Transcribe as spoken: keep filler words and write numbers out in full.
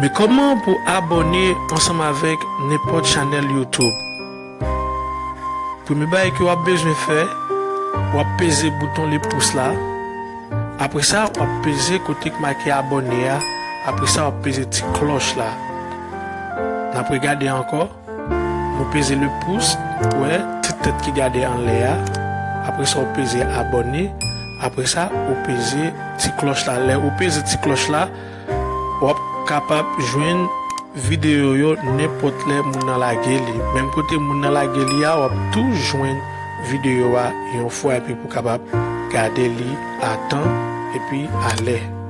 Men kòman pou abòne ansanm avèk nenpòt chanèl YouTube? Premye bagay ke w ap bezwen fè, w ap peze bouton le pous la. Apre sa, w ap peze kote k make abòne a. Apre sa, w ap peze ti klòch la. N ap regade ankò. Nou peze le pous, ou wè ti tèt ki gade anlè a. Apre sa, w peze abòne. Apre sa, ou peze ti klòch la. Lè ou peze ti klòch la, w ap kapab jwenn videyo yo nenpòt lè moun nan lage li. Menm kote moun nan lage li a, w ap tou jwenn videyo a yon fwa epi pou kapab gade li a tan epi a lè.